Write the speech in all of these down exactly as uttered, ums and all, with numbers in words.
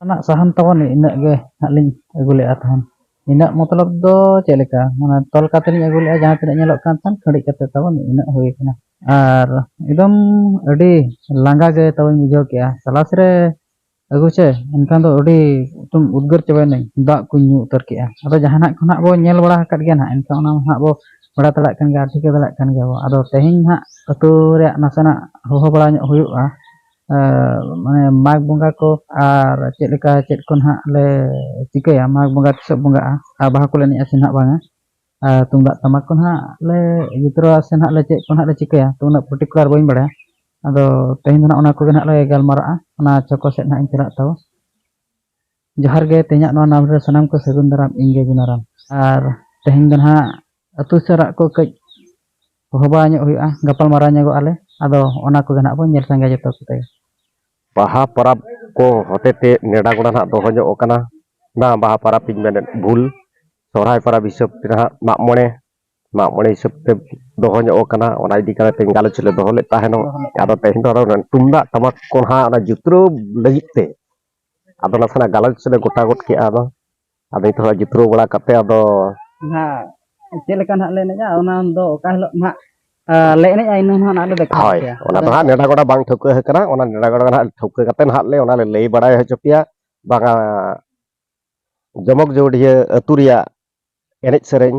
ᱨᱮᱱᱟᱜ ᱥᱟᱦᱟᱱ ᱛᱟᱵᱚᱱ ᱤᱱᱟᱹᱜ ᱜᱮ ᱦᱟᱸᱜ ᱞᱤᱧ ᱟᱹᱜᱩ ᱞᱮᱜᱼᱟ ᱛᱟᱦᱮᱱ᱾ ᱤᱱᱟᱹᱜ ᱢᱚᱛᱞᱚᱵ ᱫᱚ ᱪᱮᱫ ᱞᱮᱠᱟ, ᱢᱟᱱᱮ ᱛᱚᱞ ᱠᱟᱛᱮ ᱞᱤᱧ ᱟᱹᱜᱩ ᱞᱮᱜᱼᱟ, ᱡᱟᱦᱟᱸ ᱛᱤᱱᱟᱹᱜ ᱧᱮᱞᱚᱜ ᱠᱟᱱ ᱛᱟᱦᱮᱱ ᱠᱷᱟᱹᱲᱤᱡ ᱠᱟᱛᱮ ᱛᱟᱵᱚᱱ ᱤᱱᱟᱹᱜ ᱦᱩᱭ ᱠᱟᱱᱟ᱾ ᱟᱨ ᱮᱠᱫᱚᱢ ᱟᱹᱰᱤ ᱞᱟᱸᱜᱟ ᱜᱮ ᱛᱟᱵᱚᱧ ᱵᱩᱡᱷᱟᱹᱣ ᱠᱮᱜᱼᱟ᱾ ᱛᱟᱞᱟᱥ ᱨᱮ ᱟᱹᱜᱩ ᱪᱮ, ᱮᱱᱠᱷᱟᱱ ᱫᱚ ᱟᱹᱰᱤ ᱮᱠᱫᱚᱢ ᱩᱫᱽᱜᱟᱹᱨ ᱪᱟᱵᱟᱭᱮᱱᱟᱹᱧ, ᱫᱟᱜ ᱠᱚᱧ ᱧᱩ ᱩᱛᱟᱹᱨ ᱠᱮᱜᱼᱟ᱾ ᱟᱫᱚ ᱡᱟᱦᱟᱱᱟᱜ ᱠᱚ ᱱᱟᱜ ᱵᱚ ᱧᱮᱞ ᱵᱟᱲᱟ ᱟᱠᱟᱫ ᱜᱮᱭᱟ ᱱᱟᱜ, ᱮᱱᱠᱷᱟᱱ ᱚᱱᱟ ᱢᱟ ᱱᱟᱜ ᱵᱚ ᱵᱟᱲᱟᱭ ᱫᱟᱲᱮᱭᱟᱜ ᱠᱟᱱ ᱜᱮᱭᱟ, ᱴᱷᱤᱠᱟᱹ ᱫᱟᱲᱮᱭᱟᱜ ᱠᱟᱱ ᱜᱮᱭᱟ ᱵᱚ᱾ ᱟᱫᱚ ᱛᱮᱦᱮᱧ ᱱᱟᱜ ᱟᱹᱛᱩ ᱨᱮᱭᱟᱜ ᱱᱟᱥᱮᱱᱟᱜ ᱦᱚᱦᱚ ᱵᱟᱲᱟ ᱧᱚᱜ ᱦᱩᱭᱩᱜᱼᱟ, ᱮ, ᱢᱟᱱᱮ ᱢᱟᱜᱽ ᱵᱚᱸᱜᱟ ᱠᱚ ᱟᱨ ᱪᱮᱫ ᱞᱮᱠᱟ ᱪᱮᱫ ᱠᱚ ᱱᱟᱜ ᱞᱮ ᱪᱤᱠᱟᱹᱭᱟ, ᱢᱟᱜᱽ ᱵᱚᱸᱜᱟ ᱛᱤᱥᱚᱜ ᱵᱚᱸᱜᱟᱜᱼᱟ ᱟᱨ ᱵᱟᱦᱟ ᱠᱚᱞᱮ ᱮᱱᱮᱡᱼᱟ ᱥᱮ ᱱᱟᱜ ᱵᱟᱝᱟ, ᱟᱨ ᱛᱩᱢᱫᱟᱜ ᱴᱟᱢᱟᱠ ᱠᱚ ᱱᱟᱜ ᱞᱮ ᱤᱫᱤ ᱛᱚᱨᱟ ᱥᱮ ᱱᱟᱜ ᱞᱮ ᱪᱮᱫ ᱠᱚ ᱱᱟᱜ ᱞᱮ ᱪᱤᱠᱟᱹᱭᱟ, ᱛᱚ ᱩᱱᱟᱹᱜ ᱯᱟᱨᱴᱤᱠᱩᱞᱟᱨ ᱵᱟᱹᱧ ᱵᱟᱲᱟᱭᱟ᱾ ᱟᱫᱚ ᱛᱮᱦᱮᱧ ᱫᱚ ᱱᱟᱜ ᱚᱱᱟ ᱠᱚᱜᱮ ᱱᱟᱜ ᱞᱮ ᱜᱟᱞᱢᱟᱨᱟᱜᱼᱟ, ᱚᱱᱟ ᱪᱷᱚᱠᱚ ᱥᱮᱫ ᱱᱟᱜ ᱤᱧ ᱪᱟᱞᱟᱜ ᱛᱟᱵᱚ᱾ ᱡᱚᱦᱟᱨ ᱜᱮ, ᱛᱮᱦᱮᱧᱟᱜ ᱱᱚᱣᱟ ᱱᱟᱢ ᱨᱮ ᱥᱟᱱᱟᱢ ᱠᱚ ᱥᱟᱹᱜᱩᱱ ᱫᱟᱨᱟᱢ, ᱤᱧ ᱜᱮ ᱜᱩᱱᱟᱨᱟᱢ᱾ ᱟᱨ ᱛᱮᱦᱮᱧ ᱫᱚ ᱱᱟᱦᱟᱜ ᱟᱹᱛᱩ ᱥᱮᱫᱟᱜ ᱠᱚ ᱠᱟᱹᱡ ᱦᱚᱦᱚ ᱵᱟᱲᱟ ᱧᱚᱜ ᱦᱩᱭᱩᱜᱼᱟ, ᱜᱟᱯᱟᱞ ᱢᱟᱨᱟᱣ ᱧᱚᱜᱚᱜ ᱟᱞᱮ᱾ ᱟᱫᱚ ᱚᱱᱟ ᱠᱚᱜᱮ ᱱᱟᱦᱟᱜ ᱵᱚᱱ ᱧᱮᱞ ᱥᱟᱸᱜᱮᱭᱟ ᱡᱚᱛᱚ ᱠᱚᱛᱮ ᱜᱮ᱾ ᱵᱟᱦᱟ ᱯᱚᱨᱚᱵᱽ ᱠᱚ ᱦᱚᱛᱮᱛᱮ ᱱᱮᱰᱟ ᱜᱚᱲᱟ ᱱᱟᱦᱟᱜ ᱫᱚᱦᱚ ᱧᱚᱜ ᱟᱠᱟᱱᱟ᱾ ᱵᱟᱝ, ᱵᱟᱦᱟ ᱯᱚᱨᱚᱵᱽ ᱤᱧ ᱢᱮᱱᱮᱫ ᱵᱷᱩᱞ, ᱥᱚᱦᱨᱟᱭ ᱯᱚᱨᱚᱵᱽ ᱦᱤᱥᱟᱹᱵ ᱛᱮ ᱱᱟᱦᱟᱜ ᱢᱟᱜ ᱢᱚᱬᱮ, ᱢᱟᱜ ᱢᱚᱬᱮ ᱦᱤᱥᱟᱹᱵ ᱛᱮ ᱫᱚᱦᱚ ᱧᱚᱜ ᱟᱠᱟᱱᱟ᱾ ᱚᱱᱟ ᱤᱫᱤ ᱠᱟᱛᱮ ᱛᱮᱦᱮᱧ ᱜᱟᱞᱚᱪ ᱞᱮ ᱫᱚᱦᱚ ᱞᱮᱫ ᱛᱟᱦᱮᱱᱚᱜ᱾ ᱫᱚᱦᱚ ᱞᱮᱫ ᱟᱫᱚ ᱛᱟᱦᱮᱱ᱾ ᱛᱮᱦᱮᱧ ᱫᱚ ᱟᱫᱚ ᱛᱩᱢᱫᱟᱜ ᱴᱟᱢᱟᱠ ᱠᱚ ᱱᱟᱦᱟᱜ ᱚᱱᱟ ᱡᱩᱛᱨᱟᱹᱣ ᱞᱟᱹᱜᱤᱫ ᱛᱮ ᱟᱫᱚ ᱱᱟᱥᱮᱱᱟᱜ ᱜᱟᱞᱚᱪ ᱞᱮ ᱜᱚᱴᱟ ᱜᱚᱫ ᱠᱮᱜᱼᱟ᱾ ᱟᱫᱚ, ᱟᱫᱚ ᱱᱤᱛᱚᱜ ᱡᱩᱛᱨᱟᱹᱣ ᱵᱟᱲᱟ ᱠᱟᱛᱮ ᱟᱫᱚ ᱱᱟᱦᱟᱜ ᱪᱮᱫ ᱞᱮᱠᱟ ᱱᱟᱦᱟᱜ ᱞᱮ ᱮᱱᱮᱡᱼᱟ, ᱚᱱᱟ ᱫᱚ ᱚᱠᱟ ᱦᱤᱞᱳᱜ ᱱᱟᱦᱟᱜ, ᱟ, ᱞᱮ ᱮᱱᱮᱡᱼᱟ, ᱤᱱᱟᱹ ᱱᱟᱦᱟᱜ ᱞᱮ ᱫᱮᱠᱷᱟᱣ ᱦᱳᱭ, ᱟᱯᱮᱭᱟ᱾ ᱚᱱᱟ ᱟᱫᱚ ᱫᱚ ᱦᱟᱸᱜ ᱱᱮᱰᱟ ᱜᱚᱰᱟ ᱵᱟᱝ ᱴᱷᱟᱹᱣᱠᱟᱹ ᱟᱠᱟᱱᱟ᱾ ᱚᱱᱟ ᱱᱮᱰᱟ ᱜᱚᱰᱟ ᱱᱟᱦᱟᱜ ᱴᱷᱟᱹᱣᱠᱟᱹ ᱠᱟᱛᱮ ᱱᱟᱦᱟᱜ ᱞᱮ, ᱚᱱᱟ ᱞᱮ ᱞᱟᱹᱭ ᱵᱟᱲᱟᱭ ᱦᱚᱪᱚ ᱯᱮᱭᱟ᱾ ᱵᱟᱝᱟ, ᱡᱚᱢᱚᱠ ᱡᱳᱰᱤᱭᱟᱹ ᱟᱹᱛᱩ ᱨᱮᱭᱟᱜ ᱮᱱᱮᱡ ᱥᱮᱨᱮᱧ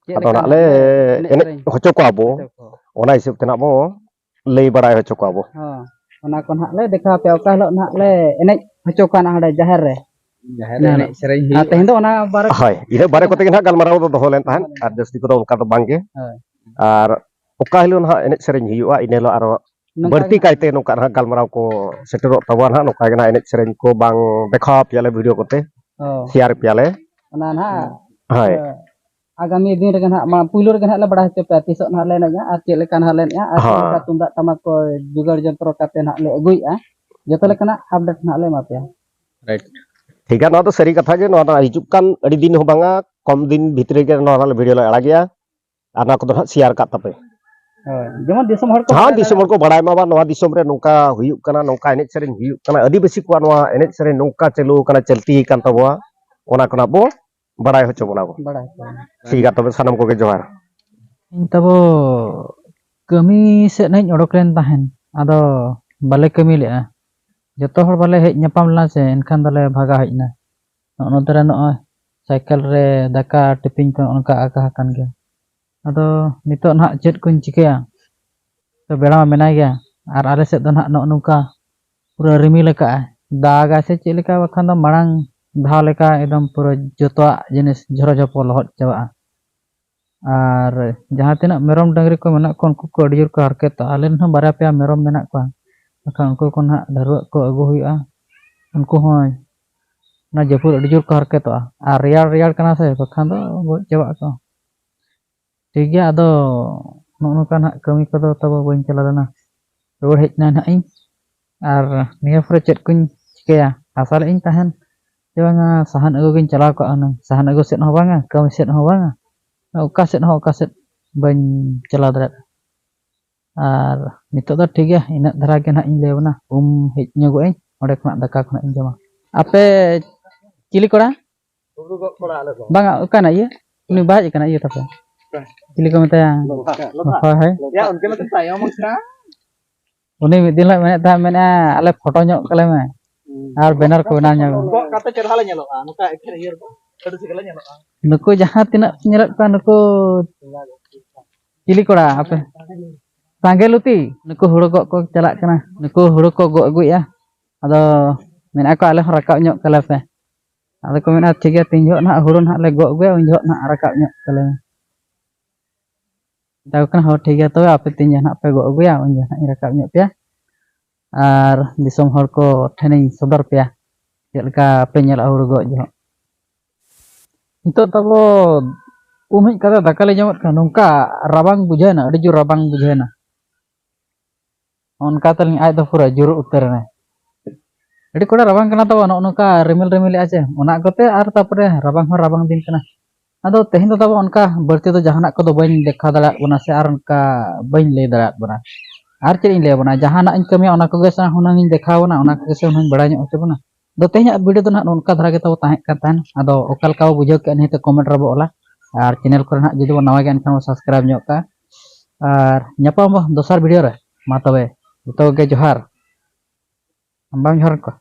ᱪᱮᱫ ᱟᱫᱚ ᱞᱮᱠᱟ ᱱᱟᱜ ᱞᱮ ᱱᱟᱜ ᱞᱮ ᱮᱱᱮᱡ ᱮᱱᱮᱡ ᱥᱮᱨᱮᱧ? ᱦᱚᱪᱚ ᱠᱚᱣᱟ ᱵᱚ᱾ ᱦᱚᱪᱚ ᱠᱚᱣᱟ᱾ ᱚᱱᱟ ᱦᱤᱥᱟᱹᱵ ᱛᱮ ᱱᱟᱜ ᱵᱚ ᱞᱟᱹᱭ ᱵᱟᱲᱟᱭ ᱦᱚᱪᱚ ᱠᱚᱣᱟ ᱵᱚ᱾ ᱦᱚᱸ, ᱚᱱᱟ ᱠᱚ ᱱᱟᱜ ᱞᱮ ᱫᱮᱠᱷᱟᱣ ᱟᱯᱮᱭᱟ, ᱚᱠᱟ ᱦᱤᱞᱳᱜ ᱱᱟᱜ ᱞᱮ ᱮᱱᱮᱡ ᱦᱚᱪᱚ ᱠᱚᱣᱟ ᱱᱟᱜ ᱦᱟᱸᱰᱮ ᱡᱟᱦᱮᱨ ᱨᱮ᱾ ᱡᱟᱦᱮᱨ ᱨᱮ ᱮᱱᱮᱡ ᱥᱮᱨᱮᱧ ᱟᱨ ᱦᱩᱭᱩᱜᱼᱟ᱾ ᱛᱮᱦᱮᱧ ᱫᱚ ᱚᱱᱟ ᱵᱟᱨᱮ ᱦᱳᱭ, ᱤᱱᱟᱹ ᱵᱟᱨᱮ ᱠᱚᱛᱮ ᱜᱮ ᱱᱟᱜ ᱜᱟᱞᱢᱟᱨᱟᱣ ᱫᱚ ᱫᱚᱦᱚ ᱞᱮᱱ ᱛᱟᱦᱮᱸᱫ, ᱦᱳᱭ᱾ ᱟᱨ ᱡᱟᱹᱥᱛᱤ ᱠᱚᱫᱚ ᱚᱱᱠᱟ ᱫᱚ ᱵᱟᱝ ᱜᱮ᱾ ᱦᱳᱭ᱾ ᱟᱨ ᱚᱠᱟ ᱦᱤᱞᱳᱜ ᱱᱟᱦᱟᱜ ᱮᱱᱮᱡ ᱥᱮᱨᱮᱧ ᱦᱩᱭᱩᱜᱼᱟ, ᱤᱱᱟᱹ ᱦᱤᱞᱳᱜ ᱟᱨᱚ ᱱᱚᱝᱠᱟ ᱵᱟᱹᱲᱛᱤ ᱜᱮ ᱠᱟᱭᱛᱮ ᱱᱚᱝᱠᱟ ᱱᱟᱦᱟᱜ ᱜᱟᱞᱢᱟᱨᱟᱣ ᱠᱚ ᱥᱮᱴᱮᱨᱚᱜ ᱛᱟᱵᱚᱱᱟ ᱱᱟᱦᱟᱜ, ᱱᱚᱝᱠᱟ ᱜᱮ ᱱᱟᱦᱟᱜ ᱮᱱᱮᱡ ᱥᱮᱨᱮᱧ ᱠᱚ ᱵᱟᱝ ᱫᱮᱠᱷᱟᱣ ᱟᱯᱮᱭᱟᱞᱮ ᱵᱷᱤᱰᱤᱭᱳ ᱠᱚᱛᱮ, ᱚ᱾ ᱥᱮᱭᱟᱨ ᱯᱮᱭᱟᱞᱮ᱾ ᱚᱱᱟ ᱱᱟᱦᱟᱜ, ᱦᱳᱭ᱾ ᱮ, ᱟᱜᱟᱢᱤ ᱫᱤᱱ ᱨᱮᱜᱮ ᱱᱟᱦᱟᱜ, ᱢᱟ, ᱯᱩᱭᱞᱩ ᱨᱮᱜᱮ ᱱᱟᱦᱟᱜ ᱞᱮ ᱵᱟᱲᱟᱭ ᱦᱚᱪᱚ ᱯᱮᱭᱟ ᱛᱤᱥᱚᱜ ᱱᱟᱦᱟᱜ ᱞᱮ ᱮᱱᱮᱡᱼᱟ ᱟᱨ ᱪᱮᱫ ᱞᱮᱠᱟ ᱱᱟᱦᱟᱜ ᱞᱮ ᱮᱱᱮᱡᱼᱟ ᱟᱨ ᱪᱮᱫ ᱦᱚᱸ᱾ ᱞᱮᱠᱟ ᱛᱩᱢᱫᱟᱜ ᱴᱟᱢᱟᱠ ᱠᱚ ᱡᱚᱜᱟᱲ ᱡᱚᱱᱛᱨᱚ ᱠᱟᱛᱮ ᱱᱟᱦᱟᱜ ᱞᱮ ᱟᱹᱜᱩᱭᱮᱫᱼᱟ, ᱡᱚᱛᱚ ᱞᱮᱠᱟᱱᱟᱜ ᱟᱯᱰᱮᱴ ᱱᱟᱦᱟᱜ ᱞᱮ ᱮᱢᱟ ᱯᱮᱭᱟ᱾ ᱨᱟᱭᱤᱴ᱾ ᱴᱷᱤᱠ ᱜᱮᱭᱟ, ᱱᱚᱣᱟ ᱫᱚ ᱥᱟᱹᱨᱤ ᱠᱟᱛᱷᱟ ᱜᱮ᱾ ᱱᱚᱣᱟ ᱫᱚ ᱦᱤᱡᱩᱜ ᱠᱟᱱ ᱟᱹᱰᱤ ᱫᱤᱱ ᱦᱚᱸ ᱵᱟᱝᱟ, ᱠᱚᱢ ᱫᱤᱱ ᱵᱷᱤᱛᱨᱤ ᱜᱮ ᱱᱚᱣᱟ ᱱᱟᱦᱟᱜ ᱵᱷᱤᱰᱤᱭᱳ ᱞᱮ ᱟᱲᱟᱜᱮᱜᱼᱟ᱾ ᱟᱨ ᱱᱚᱣᱟ ᱠᱚᱫᱚ ᱱᱟᱦᱟᱜ ᱥᱮᱭᱟᱨ ᱠᱟᱜ ᱛᱟᱯᱮ᱾ ᱦᱳᱭ, ᱡᱮᱢᱚᱱ ᱫᱤᱥᱚᱢ ᱦᱚᱲ ᱠᱚ ᱦᱮᱸ, ᱵᱟᱲᱟᱭ ᱫᱤᱥᱚᱢ ᱦᱚᱲ ᱠᱚ ᱵᱟᱲᱟᱭ ᱢᱟ ᱵᱟᱝ, ᱱᱚᱣᱟ ᱫᱤᱥᱚᱢ ᱨᱮ ᱱᱚᱝᱠᱟ ᱦᱩᱭᱩᱜ ᱠᱟᱱᱟ, ᱱᱚᱝᱠᱟ ᱮᱱᱮᱡ ᱥᱮᱨᱮᱧ ᱦᱩᱭᱩᱜ ᱠᱟᱱᱟ, ᱟᱹᱫᱤᱵᱟᱹᱥᱤ ᱠᱚᱣᱟᱜ ᱱᱚᱣᱟ ᱮᱱᱮᱡ ᱥᱮᱨᱮᱧ ᱱᱚᱝᱠᱟ ᱪᱟᱹᱞᱩ ᱟᱠᱟᱱᱟ, ᱪᱟᱹᱞᱛᱤ ᱟᱠᱟᱱ ᱛᱟᱵᱚᱣᱟ, ᱚᱱᱟ ᱠᱷᱚᱱᱟᱜ ᱵᱚ ᱵᱟᱲᱟᱭ ᱦᱚᱪᱚ ᱵᱚᱱᱟ ᱵᱚ᱾ ᱵᱟᱲᱟᱭ ᱦᱚᱪᱚ ᱵᱚᱱᱟ᱾ ᱴᱷᱤᱠ ᱜᱮᱭᱟ, ᱛᱚᱵᱮ ᱥᱟᱱᱟᱢ ᱠᱚᱜᱮ ᱡᱚᱦᱟᱨ᱾ ᱤᱧ ᱛᱟᱵᱚ ᱠᱟᱹᱢᱤ ᱥᱮᱫ ᱱᱟᱜ ᱤᱧ ᱚᱰᱚᱠ ᱞᱮᱱ ᱛᱟᱦᱮᱱ, ᱟᱫᱚ ᱵᱟᱞᱮ ᱠᱟᱹᱢᱤ ᱞᱮᱜᱼᱟ᱾ ᱡᱚᱛᱚ ᱦᱚᱲ ᱵᱟᱞᱮ ᱦᱮᱡ ᱧᱟᱯᱟᱢ ᱞᱮᱱᱟ ᱥᱮ, ᱮᱱᱠᱷᱟᱱ ᱫᱚᱞᱮ ᱵᱷᱟᱜᱟᱣ ᱦᱮᱡ ᱮᱱᱟ᱾ ᱱᱚᱜᱼᱚ ᱱᱚᱛᱮ ᱨᱮ ᱱᱚᱜᱼᱚᱭ ᱥᱟᱭᱠᱮᱞ ᱨᱮ ᱫᱟᱠᱟ ᱴᱤᱯᱤᱱ ᱠᱚ ᱚᱱᱠᱟ ᱟᱠᱟ ᱟᱠᱟᱱ ᱜᱮᱭᱟ᱾ ᱟᱫᱚ ᱱᱤᱛᱚᱜ ᱱᱟᱦᱟᱜ ᱪᱮᱫ ᱠᱚᱧ ᱪᱤᱠᱟᱹᱭᱟ? ᱛᱚ ᱵᱮᱲᱟ ᱢᱟ ᱢᱮᱱᱟᱭ ᱜᱮᱭᱟ, ᱟᱨ ᱟᱞᱮ ᱥᱮᱫ ᱫᱚ ᱱᱟᱦᱟᱜ ᱱᱚᱜᱼᱚ ᱱᱚᱝᱠᱟ ᱯᱩᱨᱟᱹ ᱨᱤᱢᱤᱞ ᱟᱠᱟᱜᱼᱟᱭ, ᱫᱟᱜᱟᱭ ᱥᱮ ᱪᱮᱫ ᱞᱮᱠᱟ, ᱵᱟᱠᱷᱟᱱ ᱫᱚ ᱢᱟᱲᱟᱝ ᱫᱷᱟᱣ ᱞᱮᱠᱟ ᱮᱠᱫᱚᱢ ᱯᱩᱨᱟᱹ ᱡᱚᱛᱚᱣᱟᱜ ᱡᱤᱱᱤᱥ ᱡᱷᱚᱨᱚ ᱡᱷᱚᱯᱚ ᱞᱚᱦᱚᱫ ᱪᱟᱵᱟᱜᱼᱟ᱾ ᱟᱨ ᱡᱟᱦᱟᱸ ᱛᱤᱱᱟᱹᱜ ᱢᱮᱨᱚᱢ ᱰᱟᱹᱝᱨᱤ ᱠᱚ ᱢᱮᱱᱟᱜ ᱠᱚᱣᱟ, ᱩᱱᱠᱩ ᱠᱚ ᱟᱹᱰᱤ ᱡᱳᱨ ᱠᱚ ᱦᱟᱨᱠᱮᱛᱚᱜᱼᱟ᱾ ᱟᱞᱮ ᱨᱮᱱ ᱦᱚᱸ ᱵᱟᱨᱭᱟ ᱯᱮᱭᱟ ᱢᱮᱨᱚᱢ ᱢᱮᱱᱟᱜ ᱠᱚᱣᱟ, ᱵᱟᱠᱷᱟᱱ ᱩᱱᱠᱩ ᱠᱚ ᱱᱟᱦᱟᱜ ᱰᱷᱟᱹᱨᱣᱟᱹᱜ ᱠᱚ ᱟᱹᱜᱩ ᱦᱩᱭᱩᱜᱼᱟ᱾ ᱩᱱᱠᱩ ᱦᱚᱸ ᱚᱱᱟ ᱡᱟᱹᱯᱩᱫ ᱟᱹᱰᱤ ᱡᱳᱨ ᱠᱚ ᱦᱟᱨᱠᱮᱛᱚᱜᱼᱟ, ᱟᱨ ᱨᱮᱭᱟᱲ ᱨᱮᱭᱟᱲ ᱠᱟᱱᱟ ᱥᱮ, ᱵᱟᱠᱷᱟᱱ ᱫᱚ ᱜᱚᱡ ᱪᱟᱵᱟᱜ ᱟᱠᱚ᱾ ᱴᱷᱤᱠ ᱜᱮᱭᱟ, ᱟᱫᱚ ᱱᱚᱜᱼᱚ ᱱᱚᱝᱠᱟ ᱱᱟᱦᱟᱜ ᱠᱟᱹᱢᱤ ᱠᱚᱫᱚ ᱛᱟᱵᱚ ᱵᱟᱹᱧ ᱪᱟᱞᱟᱣ ᱞᱮᱱᱟ, ᱨᱩᱣᱟᱹᱲ ᱦᱮᱡ ᱮᱱᱟ ᱱᱟᱦᱟᱜ ᱤᱧ᱾ ᱟᱨ ᱱᱤᱭᱟᱹ ᱯᱚᱨᱮ ᱪᱮᱫ ᱠᱚᱧ ᱪᱤᱠᱟᱹᱭᱟ? ᱟᱥᱟ ᱞᱮᱫ ᱤᱧ ᱛᱟᱦᱮᱱ ᱡᱮ ᱵᱟᱝᱟ ᱥᱟᱦᱟᱱ ᱟᱹᱜᱩ ᱜᱤᱧ ᱪᱟᱞᱟᱣ ᱠᱚᱜᱼᱟ ᱦᱩᱱᱟᱹᱝ, ᱥᱟᱦᱟᱱ ᱟᱹᱜᱩ ᱥᱮᱫ ᱦᱚᱸ ᱵᱟᱝᱟ, ᱠᱟᱹᱢᱤ ᱥᱮᱫ ᱦᱚᱸ ᱵᱟᱝᱟ, ᱚᱠᱟ ᱥᱮᱫ ᱦᱚᱸ ᱚᱠᱟ ᱥᱮᱫ ᱵᱟᱹᱧ ᱪᱟᱞᱟᱣ ᱫᱟᱲᱮᱭᱟᱜᱼᱟ᱾ ᱟᱨ ᱱᱤᱛᱚᱜ ᱫᱚ ᱴᱷᱤᱠ ᱜᱮᱭᱟ, ᱤᱱᱟᱹᱜ ᱫᱷᱟᱨᱟ ᱜᱮ ᱱᱟᱦᱟᱜ ᱤᱧ ᱞᱟᱹᱭ ᱟᱵᱚᱱᱟ, ᱩᱢ ᱦᱮᱡ ᱧᱚᱜᱚᱜ ᱟᱹᱧ, ᱚᱸᱰᱮ ᱠᱷᱚᱱᱟᱜ ᱫᱟᱠᱟ ᱠᱷᱚᱱᱟᱜ ᱤᱧ ᱡᱚᱢᱟ᱾ ᱟᱯᱮ ᱪᱤᱞᱤ ᱠᱚᱲᱟ? ᱦᱩᱲᱩ ᱜᱚᱜ ᱠᱚᱲᱟ ᱟᱞᱮ ᱫᱚ᱾ ᱵᱟᱝᱟ, ᱚᱠᱟᱱᱟᱜ ᱤᱭᱟᱹ? ᱩᱱᱤ ᱵᱟᱭ ᱦᱮᱡ ᱟᱠᱟᱱᱟ ᱤᱭᱟᱹ ᱛᱟᱯᱮ? ᱚᱠᱟ? ᱪᱤᱞᱤ ᱠᱚ ᱢᱮᱛᱟᱭᱟ? ᱞᱚᱛᱟ᱾ ᱞᱚᱛᱟ᱾ ᱦᱳᱭ, ᱦᱳᱭ᱾ ᱭᱟ, ᱩᱱᱠᱤᱱ ᱫᱚᱠᱤᱱ ᱛᱟᱭᱚᱢ ᱟᱠᱟᱱᱟ᱾ ᱩᱱᱤ ᱢᱤᱫ ᱫᱤᱱ ᱦᱤᱞᱳᱜ ᱢᱮᱱᱮᱫ ᱛᱟᱦᱮᱸᱫ, ᱢᱮᱱᱮᱫᱼᱟ, "ᱟᱞᱮ ᱯᱷᱳᱴᱳ ᱧᱚᱜ ᱠᱟᱞᱮ ᱢᱮ ᱟᱨ ᱵᱮᱱᱟᱨ ᱠᱚ ᱵᱮᱱᱟᱣ ᱧᱚᱜ ᱢᱮ᱾" ᱜᱚᱜ ᱠᱟᱛᱮ ᱪᱮᱦᱨᱟ ᱞᱮ ᱧᱮᱞᱚᱜᱼᱟ, ᱱᱚᱝᱠᱟ ᱮᱠᱷᱮᱱ ᱤᱭᱟᱹ ᱨᱮᱫᱚ ᱟᱹᱰᱤ ᱪᱤᱠᱟᱹ ᱞᱮ ᱧᱮᱞᱚᱜᱼᱟ᱾ ᱱᱩᱠᱩ ᱡᱟᱦᱟᱸ ᱛᱤᱱᱟᱹᱜ ᱧᱮᱞᱚᱜ ᱠᱟᱱ, ᱱᱩᱠᱩ ᱪᱤᱞᱤ ᱠᱚᱲᱟ ᱟᱯᱮ? ᱥᱟᱸᱜᱮ ᱞᱩᱛᱤ᱾ ᱱᱩᱠᱩ ᱦᱩᱲᱩ ᱜᱚᱜ ᱠᱚ ᱪᱟᱞᱟᱜ ᱠᱟᱱᱟ, ᱱᱩᱠᱩ ᱦᱩᱲᱩ ᱠᱚ ᱜᱚᱜ ᱟᱹᱜᱩᱭᱮᱫᱼᱟ᱾ ᱟᱫᱚ ᱢᱮᱱᱮᱫᱼᱟ ᱠᱚ, "ᱟᱞᱮ ᱦᱚᱸ ᱨᱟᱠᱟᱵ ᱧᱚᱜ ᱠᱟᱞᱮ ᱯᱮ᱾" ᱟᱫᱚ ᱠᱚ ᱢᱮᱱᱟ, "ᱴᱷᱤᱠ ᱜᱮᱭᱟ, ᱛᱤᱱ ᱡᱚᱦᱚᱜ ᱱᱟᱦᱟᱜ ᱦᱩᱲᱩ ᱱᱟᱦᱟᱜ ᱞᱮ ᱜᱚᱜ ᱟᱹᱜᱩᱭᱟ, ᱩᱱ ᱡᱚᱦᱚᱜ ᱱᱟᱦᱟᱜ ᱨᱟᱠᱟᱵ ᱧᱚᱜ ᱠᱟᱞᱮ ᱢᱮ᱾" ᱢᱮᱛᱟ ᱠᱚ ᱠᱟᱱᱟ, "ᱦᱚᱸ, ᱴᱷᱤᱠ ᱜᱮᱭᱟ, ᱛᱚᱵᱮ ᱟᱯᱮ ᱛᱤᱱ ᱡᱚᱦᱚᱜ ᱱᱟᱦᱟᱜ ᱯᱮ ᱜᱚᱜ ᱟᱹᱜᱩᱭᱟ, ᱩᱱ ᱡᱚᱦᱚᱜ ᱱᱟᱦᱟᱜ ᱤᱧ ᱨᱟᱠᱟᱵ ᱧᱚᱜ ᱯᱮᱭᱟ ᱟᱨ ᱫᱤᱥᱚᱢ ᱦᱚᱲ ᱠᱚ ᱴᱷᱮᱱᱤᱧ ᱥᱚᱫᱚᱨ ᱯᱮᱭᱟ ᱪᱮᱫ ᱞᱮᱠᱟ ᱯᱮ ᱧᱮᱞᱚᱜᱼᱟ ᱦᱩᱲᱩ ᱜᱚᱜ ᱡᱚᱦᱚᱜ᱾" ᱱᱤᱛᱚᱜ ᱛᱟᱵᱚ ᱩᱢ ᱦᱮᱡ ᱠᱟᱛᱮ ᱫᱟᱠᱟ ᱞᱮ ᱡᱚᱢᱮᱫ ᱠᱟᱱᱟ, ᱱᱚᱝᱠᱟ ᱨᱟᱵᱟᱝ ᱵᱩᱡᱷᱟᱹᱣᱱᱟ, ᱟᱹᱰᱤ ᱡᱳᱨ ᱨᱟᱵᱟᱝ ᱵᱩᱡᱷᱟᱹᱣᱱᱟ᱾ ᱚᱱᱠᱟ ᱛᱮᱞᱤᱧ ᱟᱡ ᱫᱚ ᱯᱩᱨᱟᱹ ᱡᱩᱨᱩᱜ ᱩᱛᱟᱹᱨ ᱮᱱᱟᱭ᱾ ᱟᱹᱰᱤ ᱠᱚᱲᱟ ᱨᱟᱵᱟᱝ ᱠᱟᱱᱟ ᱛᱟᱵᱚ, ᱱᱚᱜᱼᱚ ᱱᱚᱝᱠᱟ ᱨᱤᱢᱤᱞ ᱨᱤᱢᱤᱞᱮᱜᱼᱟ ᱪᱮ, ᱚᱱᱟ ᱠᱚᱛᱮ ᱟᱨ ᱛᱟᱯᱚᱨᱮ ᱨᱟᱵᱟᱝ ᱦᱚᱸ ᱨᱟᱵᱟᱝ ᱫᱤᱱ ᱠᱟᱱᱟ᱾ ᱟᱫᱚ ᱛᱮᱦᱮᱧ ᱫᱚ ᱛᱟᱵᱚ ᱚᱱᱠᱟ ᱵᱟᱹᱲᱛᱤ ᱫᱚ ᱡᱟᱦᱟᱱᱟᱜ ᱠᱚᱫᱚ ᱵᱟᱹᱧ ᱫᱮᱠᱷᱟᱣ ᱫᱟᱲᱮᱭᱟᱜ ᱵᱚᱱᱟ ᱥᱮ ᱟᱨ ᱚᱱᱠᱟ ᱵᱟᱹᱧ ᱞᱟᱹᱭ ᱫᱟᱲᱮᱭᱟᱜ ᱵᱚᱱᱟ᱾ ᱟᱨ ᱪᱮᱫ ᱤᱧ ᱞᱟᱹᱭ ᱟᱵᱚᱱᱟ, ᱡᱟᱦᱟᱱᱟᱜ ᱤᱧ ᱠᱟᱹᱢᱤᱭᱟ ᱚᱱᱟ ᱠᱚᱜᱮ ᱥᱮ ᱦᱩᱱᱟᱹᱝ ᱤᱧ ᱫᱮᱠᱷᱟᱣ ᱟᱵᱚᱱᱟ, ᱚᱱᱟ ᱠᱚᱜᱮ ᱥᱮ ᱦᱩᱱᱟᱹᱝ ᱤᱧ ᱵᱟᱲᱟᱭ ᱧᱚᱜ ᱦᱚᱪᱚ ᱵᱚᱱᱟ᱾ ᱟᱫᱚ ᱛᱮᱦᱮᱧᱟᱜ video ᱫᱚ ᱱᱟᱦᱟᱜ ᱱᱚᱝᱠᱟ ᱫᱷᱟᱨᱟ ᱜᱮ ᱛᱟᱵᱚ ᱛᱟᱦᱮᱸ ᱠᱟᱱ ᱛᱟᱦᱮᱱ᱾ ᱟᱫᱚ ᱚᱠᱟ ᱞᱮᱠᱟ ᱵᱚ ᱵᱩᱡᱷᱟᱹᱣ ᱠᱮᱫᱼᱟ ᱱᱤᱦᱟᱹᱛ comment ᱨᱮᱵᱚ ᱚᱞᱟ᱾ ᱟᱨ channel ᱠᱚᱨᱮ ᱱᱟᱦᱟᱜ ᱡᱩᱫᱤ ᱵᱚᱱ ᱱᱟᱣᱟ ᱜᱮᱭᱟ ᱮᱱᱠᱷᱟᱱ ᱵᱚ subscribe ᱧᱚᱜ ᱠᱟᱜᱼᱟ᱾ ᱟᱨ ᱧᱟᱯᱟᱢ ᱵᱚ ᱫᱚᱥᱟᱨ video ᱨᱮ᱾ ᱢᱟ ᱛᱚᱵᱮ ᱡᱚᱛᱚ ᱠᱚᱜᱮ ᱡᱚᱦᱟᱨ᱾ ᱵᱟᱢ ᱡᱚᱦᱟᱨ ᱠᱚᱣᱟ?